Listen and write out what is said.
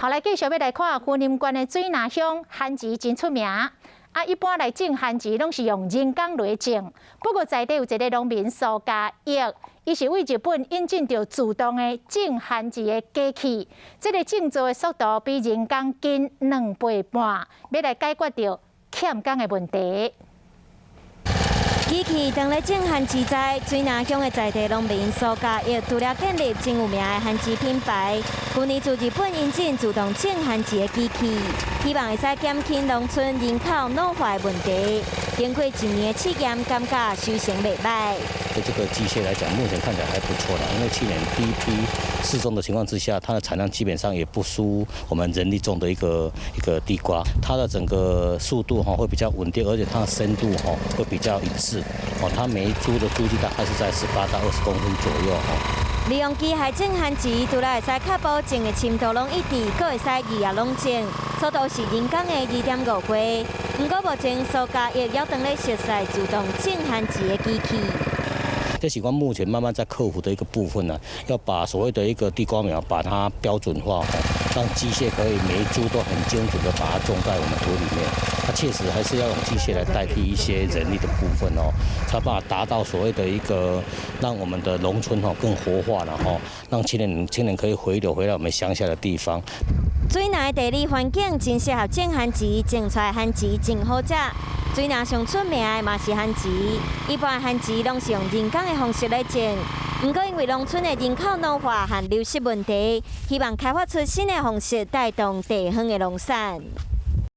好，來繼續欲來看雲林縣的水林鄉番薯真出名。啊，一般來種番薯攏是用人工來種，不過在地有一个農民蘇家益，伊是對日本引進著自動的種番薯的機器，這个種植的速度比人工緊2倍半，欲來解決著欠工的問題。機器當咧種番薯栽，水林鄉的在地農民蘇家益除了建立真有名的番薯品牌，去年自日本引進自動種番薯的機器，希望會使減輕農村人口老化的問題。經過一年的試驗，感覺收成袂䆀。對這個機械來講，目前看起來還不錯啦。因為去年第一批試種的情況之下，它的產量基本上也不輸我們人力種的一個地瓜。它的整個速度哈會比較穩定，而且它的深度哈會比較一致。哦，它每一株的株距大概是在18到20公分左右哈。利用機械種番薯，除了會使確保種的深度攏一致，閣會使二葉攏種，速度是人工的2.5倍。毋過目前蘇家益猶當咧熟悉自動種番薯的機器。這是我目前慢慢在克服的一個部分呢，要把所謂的一個地瓜苗把它標準化，讓機械可以每一株都很精準的把它種在我們土裡面。它確實還是要用機械來代替一些人力的部分哦，才辦法達到所謂的一個讓我們的農村哈更活化了哈，讓青年可以回流回來我們鄉下的地方。水林的地理環境真適合種番薯，種出來番薯真好食。水林上出名的嘛是番薯，一般番薯攏是用人工的方式來種。毋過因為農村的人口老化和流失問題，希望開發出新的方式帶動地方的農產。